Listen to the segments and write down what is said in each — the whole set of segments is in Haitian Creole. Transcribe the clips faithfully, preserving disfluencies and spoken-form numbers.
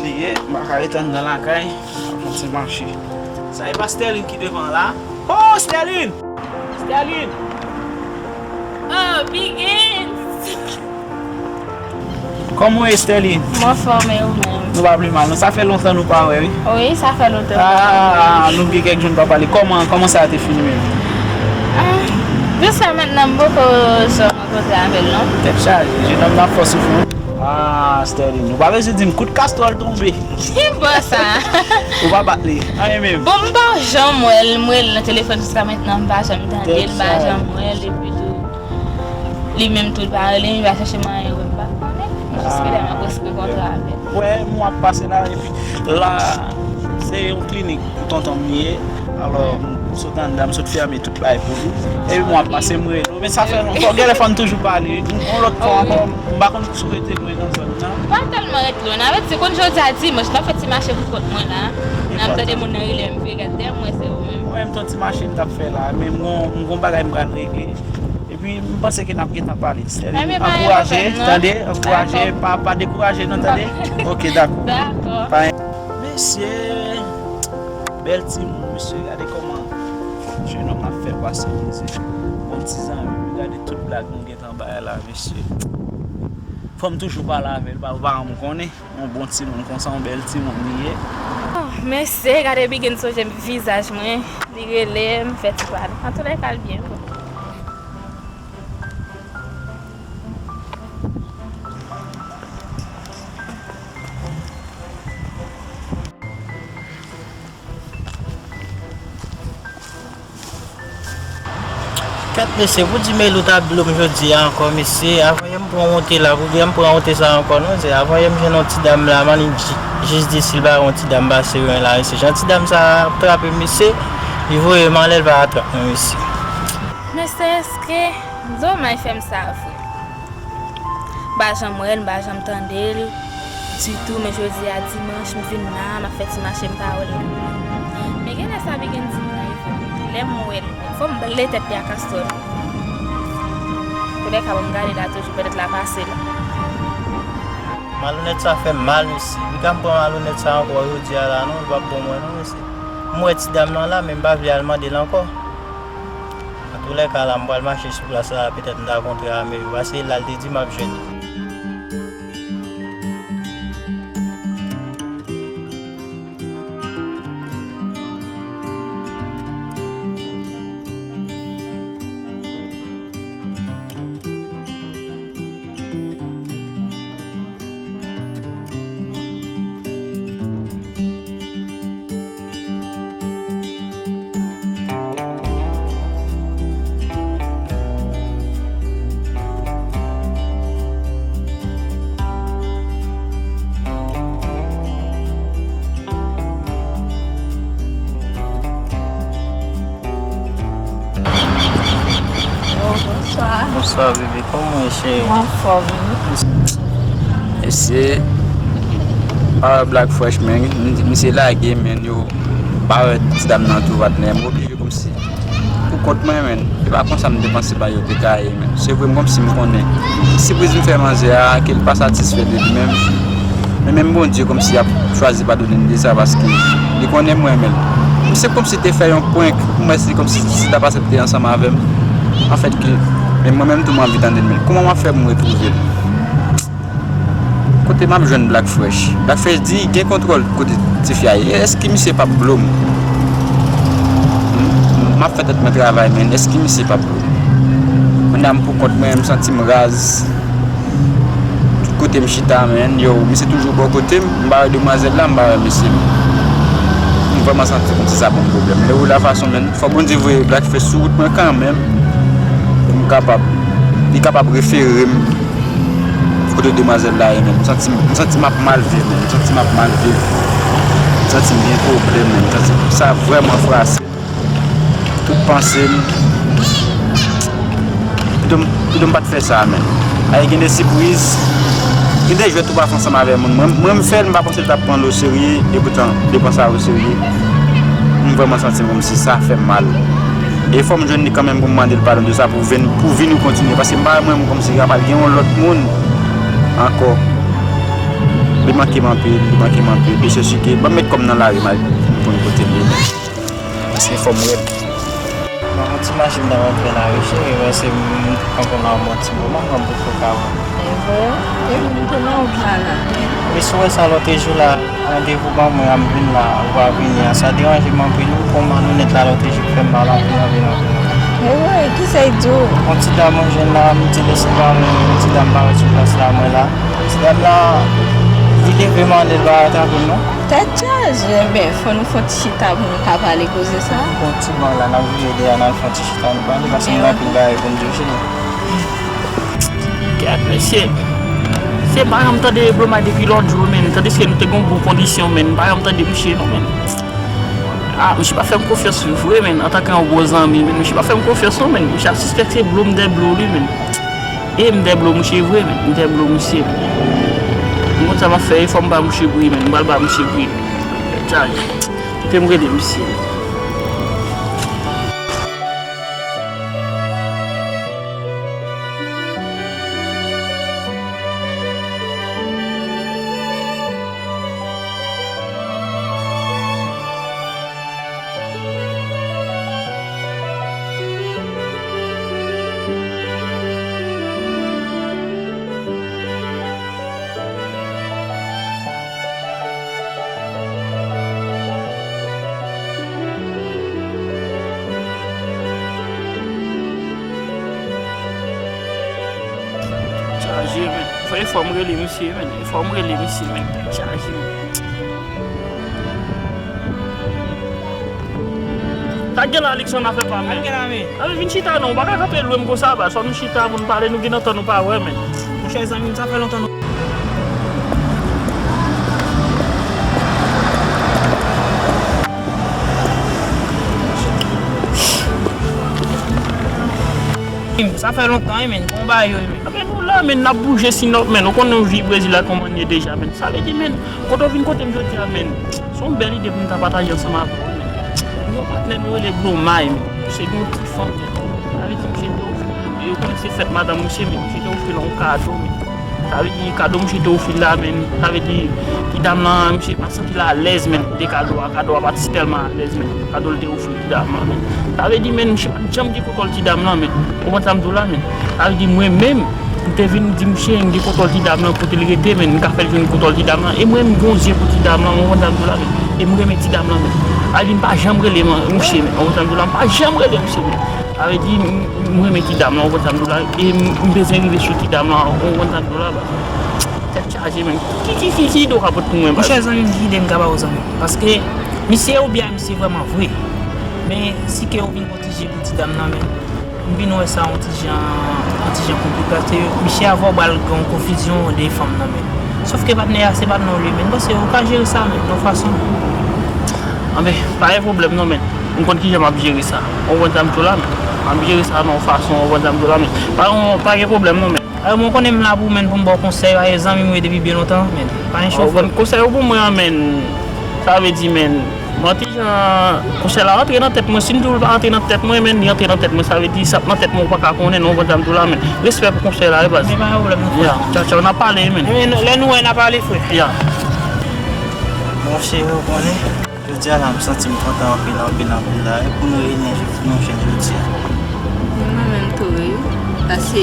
Ye, m pa ka ret anndan lakay, m ap fè yon ti mache. Sa e pa Sterline ki devan la? Oh, Sterline! Sterline! Oh, Biggins! Kòman w ye, Sterline? M anfòm, e ou menm? Nou pa pi mal, non. Sa fè lontan nou pa wè, wi. Wi, sa fè lontan. Ah, nou gen kèk jou nou pa pale. Kòman, kòman sa te fini menm? Ah, jiska mentnan, m poko janm rankontre avè l, non. Tèt chaje, jenòm nan fò soufri. Ah, Sterline, ou pa bezwen di m kout kastwòl tonbe. Ki bò sa? Ou pa bat li. Anyen menm. Bon, m pa janm wè l, m rele l nan telefòn jiska mentnan, m pa janm tande l, m pa janm wè l, epi tou, li menm tou, li pa rele m, li pa chèche m anyen, m pa konnen. Jiska lè m ap rankontre avè l. Wè, m ap pase la, epi la, se yon klinik pou tonton m li ye. Alò, m sot anndan, m sot fèmen tout bagay pou li. Epi m ap pase, m rele w. Men sa fè lontan. Genlè fò n toujou pale. Yon lòt fwa ankò, m pa konn si w rete lwen nan zòn nan. M pa tèlman ret lwen. Avèti, se konn jodi a dimanch, m ap fè ti mache pou kont mwen la. Nan m tande moun nan rele m, m vire gade dèyè m, m wè se ou menm. Mwen menm, se yon ti mache m t ap fè la. Men m gon, m gon bagay m pral regle. Epi, m panse ke n ap gentan pale. Ankouraje, tande, ankouraje, pa, pa dekouraje, non, tande. Ok, dakò. Dakò. Mesye, bèl timoun, mesye, gade kòman jenòm nan ap fè pase mizè. Bon ti zanmi, gade tout blag nou gentan bay la, mesye. Fò m toujou pale avè l, pa, pa m konnen. Yon bon timoun konsa, yon bèl timoun li ye. Oh, mesye, gade Biggins sonje m vizaj mwen. Li rele m, fè ti pale. Antoulèka, l byen bon. Kèt mesye, pou di Melou t ap blo m jodi a ankò, mesye, avan yè m pran wonte la, oubyen m pran wonte sa ankò, non, se avan yè m jwenn yon ti dam la, man, li ji-, jis di si l pa yon ti dam pase ren la, mesye. Jan ti dam sa ap trape m, mesye, li voye m anlè, l pa atrap mwen, mesye. Mesye, èske Zomay fè m sa vre? M pa janm wè l, m pa janm tande l ditou, men jodi a dimanch, m vin la, m ap fè ti mache, m pa wè l. Men genlè sa Biggins di m nan e vre. Lè m wè l, fò m bale tèt li ak kastwòl. Koulè ka ban m gade la toujou, petèt l a pase la. Malonèt sa fè m mal, mesye. Li ka m pran malonèt sa ankò jodi a la, non, li p ap bon mwen, non, mesye. M wè ti dam nan la, men m pa vle al mande l ankò. Antoulèka la, m pral mache sou plas la, petèt m ta kontre a Melou, paske la l te di m ap jwenn li. Oh, bonswa. Bonswa, bebe. Kòman w ye, cheri? Mwen anfòm, wi. Mesye, pa wè Black Fresh, men, misye lage, men, yo pa wè ti dam nan tou, patnè. M oblije kòmsi pou kont mwen, men. E pa konsa m te panse bagay yo te ka ye, men. Se vre, m kòmsi m konnen sipriz m fè manzè a, ke l pa satisfè de li menm. Men menm Bondye kòmsi ap chwazi padone m de sa, paske li konnen m renmen l. Misye kòmsi te fè yon prank pou mwen, se kòmsi si l t ap aksepte ansanm avè m. Anfèt ke, men mwen menm tou m anvi tande l, men kòman m ap fè pou m retwouve l? Kote m ap jwenn Black Fresh? Black Fresh di gen kontwòl kote tifi a ye. Èske misye p ap blo m? Hmm? M ap fè tèt mwen travay, men èske misye p ap blo m? Kounye a m pou kont mwen, m santi m raz. Tout kote m chita, men, yo, misye toujou bò kote m. M pa wè demwazèl la, m pa wè mesye. M vrèman santi kòmsi sa ban m pwoblèm. Men ou la fason, men, fò Bondye voye Black Fresh sou wout mwen kanmenm. Pou m kapab, li kapab refere m kote demwazèl la ye, men. M santi, m santi m ap mal viv, men. M santi m ap mal viv. M santi m gen pwoblèm, men. M santi sa vrèman frase. Tout panse m. Pito m, pito m pa t fè sa, men. Ay, gen de sipriz. Gen de jwèt ou pa fè ansanm avè moun. Mwen, mwen m fè l, m pa panse l t ap pran l oserye. Epoutan, li pran sa oserye. M vrèman santi m kòmsi sa fè m mal. E fò m jwenn li kanmenm pou m mande l padon de sa, pou vin, pou vin nou kontinye. Paske m pa wè mwen menm kòmsi ka pral gen yon lòt moun ankò. Li manke m anpil, li manke m anpil. Byen sè si ke ban m met kò m nan lari m al konn kote l ye. Paske fò m rèd. Bon, yon ti mache m t ap fè lari cheri, paske m t konn la yon bon ti moman, m poko ka wè. E vre? Epi m te nan wout la la. Wi, si w wè sa lòt jou la, randevou ban mwen a m vin la, ou pa vini a, sa deranje m anpil wi, pou malonèt la lòt jou k fè m mal anpil, anpil, anpil. E vre? Kisa y di w? Yon ti dam mwen jwenn la, m di lese ba mwen, yon ti dam parèt sou plas la, mwen la. Ti dam la, li leve m anlè l pa atrape m non. Tèt chaje, men fò nou fè yon ti chita pou nou ka pale koze sa. Bon, ti ban la, n ap vire deyò, n al fè yon ti chita, nou pale, paske m gen anpil bagay pou m di w, cheri. Gad, mesye. Se pa janm tande Blomay depi lòt jou, men. Tandiske nou te gen yon bon kondisyon, men. Pa janm tande misye, non, men. Ah, misye pa fè m konfyans vre, men. Antanke yon bon zanmi, men. Misye pa fè m konfyans, non, men. Misye ap sispèk se blo m dèblo li, men. E m dèblo misye vre, men. M dèblo misye. M konn sa m ap fè, e fò m ba misye pri, men. M pral ba misye pri. Tchaj. Kite m rele misye. Chaje, men. Fò e fò m rele misye, men. E fò m rele misye, men. Tèt chaje, men. Sa k gen la, Alexandre, afè pa, men? Sa k gen la, men? Anben, vin chita non, ou pa ka kanpe lwen m konsa, baz. Fò nou chita pou nou pale, nou gen lontan nou pa wè, men. Monchè, zanmi m, sa fè lontan nou Sa fè lontan, wi, men. Kòman bagay yo ye, men? Anben, nou la, men, n ap bouje, sinòp, men. Ou konnen vi Brezil la kòman l ye deja, men. Sa vle di, men, kote w vin kote m jodi a, men. Se yon bèl ide pou m ta pataje ansanm avè w, men. Yon patnè nou rele Blomay, men. Se yon ti fanm, men. Sa vle di, misye te ofri, yo konnen se fèt madanm misye, men. Misye te ofri l yon kado, men. Sa vle di kado misye te ofri l la, men, sa vle di ti dam lan, misye pa santi l alèz, men, de kado a. Kado a pa t si tèlman alèz, men, kado l te ofri ti dam lan, men. Sa vle di, men, misye pa t janm gen kontwòl ti dam lan, men. Ou konprann sa m di w la, men? Sa vle di mwen menm, m te vin di misye m gen kontwòl ti dam lan, kote l rete, men, m ka fè l jwenn kontwòl ti dam lan. E mwen, m gen yon zye pou ti dam lan, ou konprann sa m di w la, men? E m renmen ti dam lan, men. Sa vle di m pa janm rele misye, men, ou konprann sa m di w la, m pa janm rele misye, men. Sa vle di, m, m renmen ti dam lan, ou konprann sa m di w la, e m, m bezwen rive sou ti dam lan, ou konprann sa m di w la, baz. Tèt chaje, men. Ki, ki, ki, ki ide w ka pote pou mwen, baz? Monchè, zanmi m, ki ide m ka ba w, zanmi m? Paske misye, oubyen misye vrèman vre. Men, si ke w vin pran ti je pou ti dam lan, men, m vin wè sa yon ti jan, yon ti jan konplike, paske misye avè w pral gen yon konfizyon de fanm nan, men. Sòf ke patnè a, se patnè w li, men. M panse ou ka jere sa, men, yon fason. Anben, pa gen pwoblèm non, men. M konn kijan m ap jere sa. Ou konprann sa m di w la, men. M ap jere sa nan yon fason, ou konprann sa m di w la, men. Pa, pa gen pwoblèm non, men. Alò, mwen konnen m la pou, men, pou m ba w konsèy, paske zanmi m ou ye depi byen lontan, men. Pa gen chofè. Ou konn konsèy ou pou mwen an, men. Sa vle di, men, mwen ti jan, konsèy la rantre nan tèt mwen. Si m di w l pa rantre nan tèt mwen, men, li rantre nan tèt mwen. Sa vle di, sa k nan tèt mwen, ou pa ka konnen, non, ou konprann sa m di w la, men. Respè pou konsèy la, wi, baz. Men pa gen pwoblèm, non, frè. Ya, tchaw, tchaw, n ap pale, men. Men, lè nou wè, n a pale, frè. Ya. Monchè, ou konnen. Jodi a la, m santi m kontan anpil, anpil, anpil la, wi, pou nou reyini jodi, nou jwenn jodi a. Mwen menm tou, wi. Paske,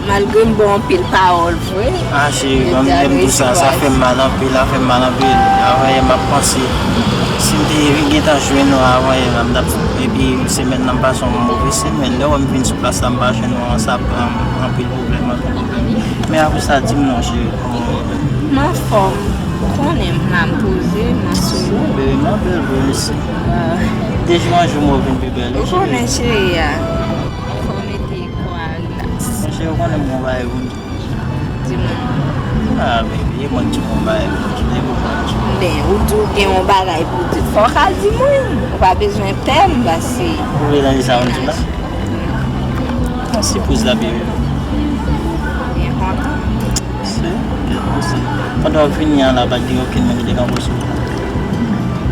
malgre m ba w anpil pawòl vre, ah, cheri, ban m, lè m di w sa, sa fè m mal anpil, sa fè m mal anpil. Avan yè, m ap panse, si m te vin gentan jwenn ou avan yè la, m t ap, epi semèn nan, m pase yon move semèn. Lè w wè m vin sou plas la, m pa jwenn ou an, sa pran m anpil pwoblèm, anpil pwoblèm. Men apre sa, di m non, cheri. M anfòm. Ou konnen m la, m poze, m asou. Bebe, m anpil vre, mèsi. Ah. De jou an jou, mwen vin pi bèl, wi, cheri. Ou konnen, cheri a. Fò w mete kò a rilaks. Cheri, ou konnen m gon bagay pou m di. Di mwen. Ah, bebe, e mwen ki gon bagay pou m di, e pou mwen ki. Men, ou di w gen yon bagay pou w di. Fò w ka di mwen. Ou pa bezwen pè m, paske. Ou vle tande sa m di la? Yon sipriz la, bebe. Byen kontan. Se, se. Pandan w vini an la, pa t gen okenn moun ki te kanpe sou ou?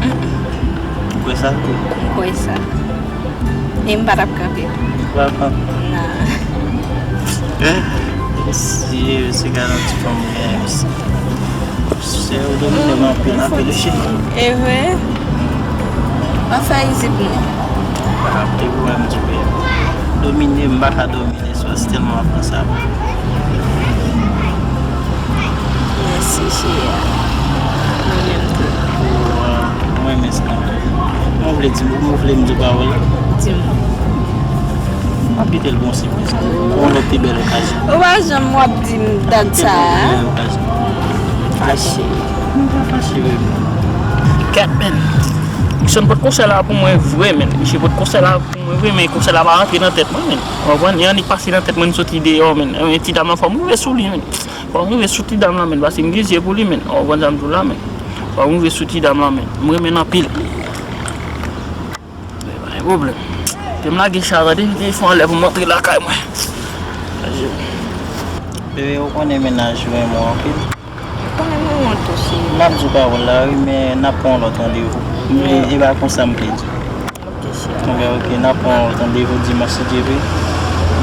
Mm-mm. Ou kwè sa vre? M kwè sa. E m pa t ap kanpe. Ou pa t ap kanpe? Non. Mesye, se gade yon ti fanm ou genyen, mesye. Sè, ou domine m anpil, anpil, wi, cheri. E vre? W ap fè izi pou mwen. Ah, te pou mwen, m di w, domine, m pa ka domine, swa, se tèlman m ap pran sa. Mèsi, cheri. Mwen menm tou. Mwen renmen sa. Mwen vle di, mwen vle m di w pawòl la. Di m. M ap kite l pou yon sipriz. Pou yon lòt pi bèl okazyon. Ou pa janm w ap di m dat sa a. Pi bèl okazyon. Fache. M pa fache, bebe. Kèt, men. Misye pot konsèy la pou mwen vre, men. Misye pot konsèy la pou mwen vre, men konsèy la pa rantre nan tèt mwen, men. Ou konprann? E annik pase nan tèt mwen, m soti deyò, men. E, ti dam nan, fò m rive sou li, men. Fò m rive sou ti dam nan, men. Paske m gen zye pou li, men. Ou konprann sa m di w la, men. Fò m rive sou ti dam nan, men. M renmen l anpil. Men pa gen pwoblèm. Te m lage chay la, tande, li fè anlè pou m antre lakay mwen. Bebe, ou konnen mennaj ou renmen w anpil. Ou konnen mwen wont tou, cheri. M ap di w pawòl la, wi, men n ap pran yon lòt randevou. Men e pa konsa m te di. Ok, cheri. Ok, ok, n ap pran yon lòt randevou dimanch, si Dye vle.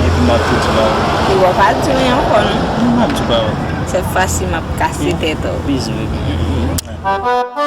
Epi m ap tou di w pawòl. E w pa di anyen ankò, non? M ap di w pawòl. Sèl fwa si m ap kase tèt ou. Bizou, bebe.